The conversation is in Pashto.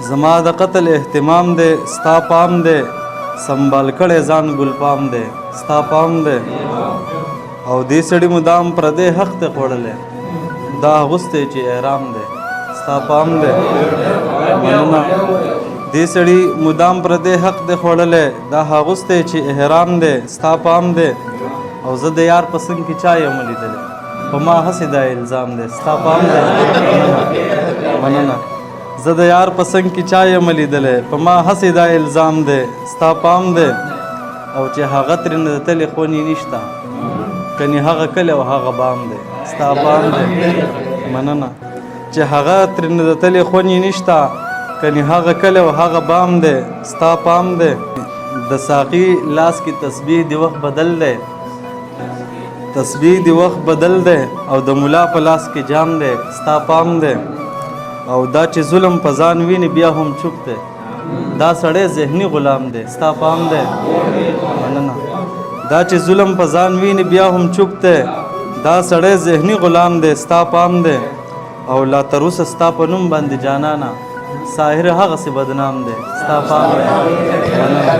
زما د قتل اهتمام دی، ستا پام دی، سنبال کړی ځان ګلپام دی، ستا پام دی. او دې سړي مدام پردی حق ته خوړلی، دا اغوستی چې احرام دی، ستا پام دی. مننه. دې سړي مدام پردی حق دی خوړلی، دا اغوستی چې احرام دی، ستا پام دی. او زه د یار په څنګ کې چا یم لیدلی، په ما هسې دا الزام دی، ستا پام دی. مننه. زه د یار په څنګ کې چا یم لیدلی، په ما هسې دا الزام دی، ستا پام دی. او چې هغه ترېنه د تلې خونې نشته، کني هغه کلی او هغه بام دی، ستا پام دی. مننه. چې هغه ترېنه د تلې خونې نشته، کني هغه کلی او هغه بام دی، ستا پام دی. د ساقي لاس کې تسبیح دی وخت بدل دی، تسبیح دی وخت بدل دی، او د مولا په لاس کې جام دی، ستا پام دی. او دا چې ظلم په ځان ویني بیا هم چوپ دی، دا سړی ذهني غلام دی، ستا پام دی. مننه. دا چې ظلم په ځان ویني بیا هم چوپ دی، دا سړی ذهني غلام دی، ستا پام دی. او لا تر اوسه ستا په نوم باندې جانانه ساحر هغسې بدنام دی، ستا پام دی. مننه.